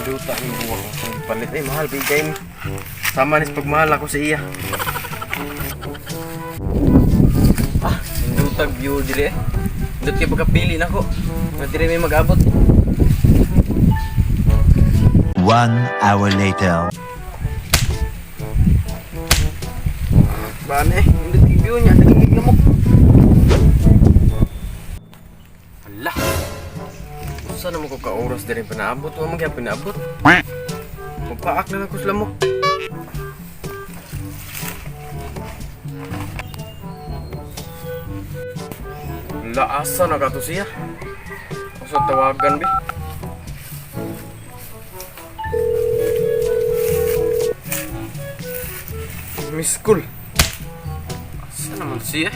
Duta ni buwak ang palit ay mahal bigay ni. Sama ni sa pagmahal ako sa iya. Ah, indutag view dire eh. Indot kay pagkapili nako. Nga dire may mag-abot. 1 hour later. Baan eh, indot kay view niya, nagigig lamok. Hala. Usa na mo ko ka oras dire panaabot, wa man gyud pinaabot. Magpaak na lang ko sa lamok. Hala, asa na ka to siya? Asa tawagan bi? Miss Cool. Asa naman siya?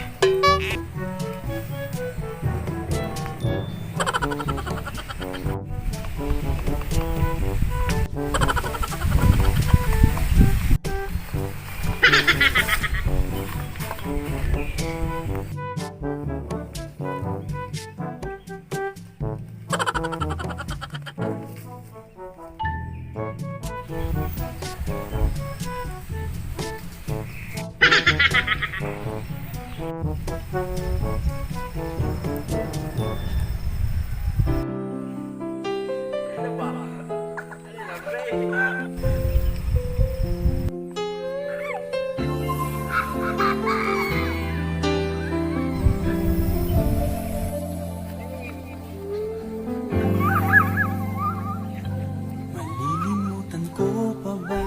Malilimutan ko pa ba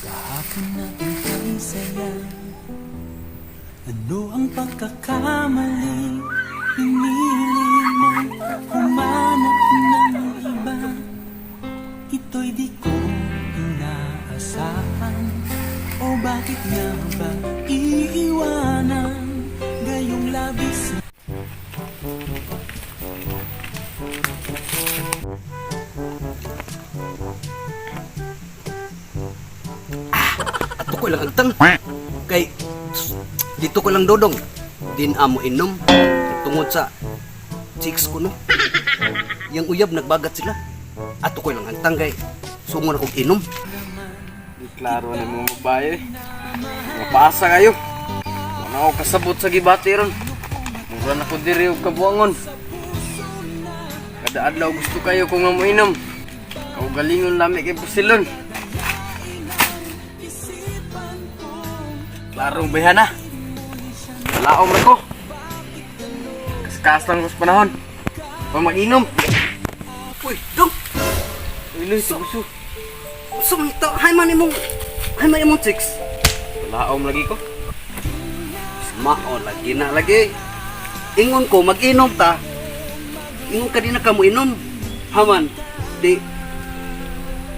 kahapon natin kay saya? Ano ang pagkakamali? Pinili mo humanap ng iba. Ito'y di ko inaasahan. O bakit nga ba iiwanan gayong labis? Ato ko lang agtang. Kay dito ko lang dodong. Din amo inom tungod sa chicks ko no. Yang uyab nagbagat sila. Ato ko lang agtang kay sungon akong inom. Di klaro na mga babae eh. Mapasa kayo. Wala ako kasabot sa gibati ron. Mura na ko diri og kabuangon. Kada adlaw gusto kayo kung mamuinom. Kaugalingon lami kay pusilon. Klarong bayhana. Wala ra ko. Kaskas lang ko sa panahon. Pa mag-inom. Uy, dong. Uy, Loy, tuguso. Sumto, hay man imong chicks. Wala lagi ko. Mao lagi na lagi. Ingon ko mag-inom ta. Ingon ka di na ka mo inom. Haman di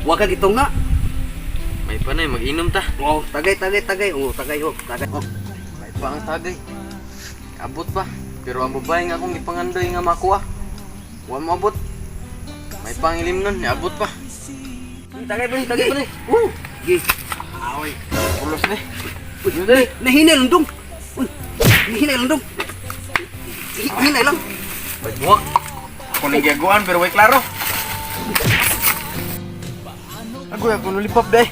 wa ka gitong na. May panay, mag-inom ta. Oh, tagay tagay tagay. Oh, tagay oh, tagay. Oh. May pa ang tagay. Abot pa. Pero ang babae nga akong gipangandoy nga makuha. Wa mo abot. May pangilim nun, abot pa. Tagay pa ni, tagay pa ni. Woo! Gi. Away, pulos ni. Uy, nahinay lang dong. Uy, nahinay lang dong. Hinay lang. Pagbuwak. Ako nang giaguan pero way klaro. Agoy, ako nulipap day.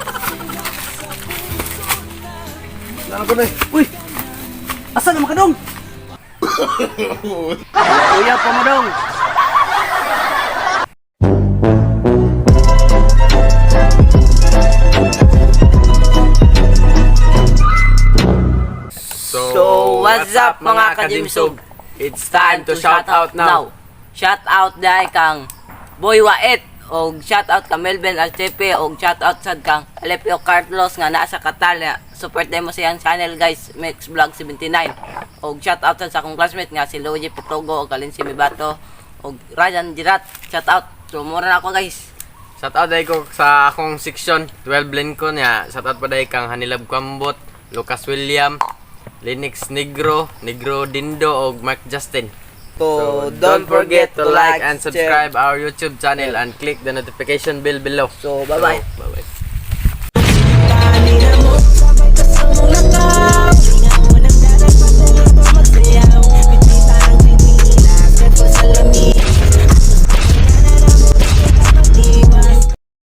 Lalo ko day. Uy! Asa naman ka dong? Kuya pa mo dong. So, what's up mga kadimsog? It's time to shout out now. Shout out dahil kang Boy Wait og shout out kang Melvin Altepe og shout out sad kang Alepio Carlos nga naa sa Qatar nga support mo siyang channel guys, Mix Vlog 79. Og shout out sad sa akong classmate nga si Luigi Petogo og Kalin Simibato og Ryan Girat. Shout out. So, mura na ako guys. Shout out dahil ko sa akong section 12 Lincoln ya. Shout out pa dahil kang Hanilab Kambot, Lucas William, Linux Negro, Negro Dindo og Mark Justin. So, don't forget to like and subscribe our YouTube channel and click the notification bell below. So, bye-bye. Bye-bye.